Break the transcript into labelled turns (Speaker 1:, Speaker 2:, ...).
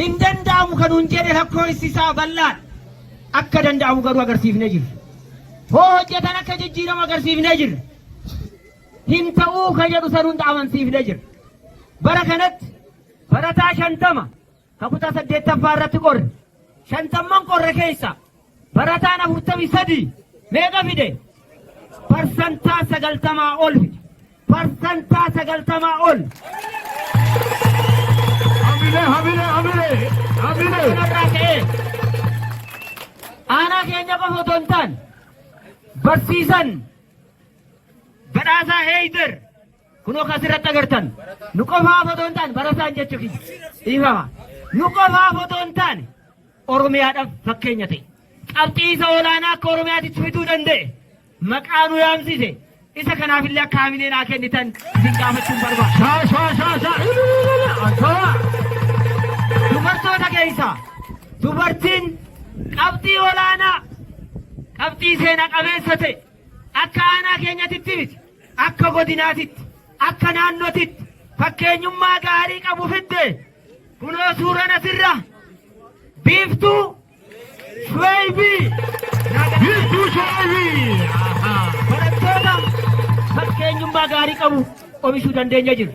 Speaker 1: Hin danda'amu kan nuun jedhe lakkoofsi isaa bal'aadha. Akka danda'amu garuu agarsiifnee jirra. Hoo hojjetan akka jijjiiramu agarsiifnee jirra. Hin ta'uu kan jedhu san hunda amansiifnee jirra. Bara kanatti barataa 50 ka kutaa 8ffaa irratti qorre. Shantamman qorre keessa barataan 43 meeqa fide? 90% ol fide. 90% ol.
Speaker 2: Hamilee, hamilee, hamilee, hamilee.
Speaker 1: Kanarraa ka'ee aanaa keenya qofa otoo hin taane barsiisan Badhaasaa Heeyder kunoo kan asirratti agartan nu qofaaf otoo hin taane, barataan jechuu kiyya, dhiifama, nu qofaaf otoo hin taane Oromiyaadhaaf fakkeenya ta'e, qabxii isa olaanaa akka Oromiyaatitti fiduu danda'e, maqaa nu yaamsise, isa kanaafillee akka hamilee naa kennitan isin gaafachuun barbaada.
Speaker 2: Shaa, shaa, shaa, shaa. Antola.
Speaker 1: Dubartoota keessaa dubartiin qabxii olaanaa, qabxii seena qabeessa ta'e akka aanaa keenyatitti miti, akka godinaatitti, akka naannotitti fakkeenyummaa gaarii qabu fidde, kunoo suuraan asirra, Biiftuu Shuwaybii.
Speaker 2: Biiftuu Shuwaybii.
Speaker 1: Barattoota fakkeenyummaa gaarii qabu oomishuu dandeenya jiru.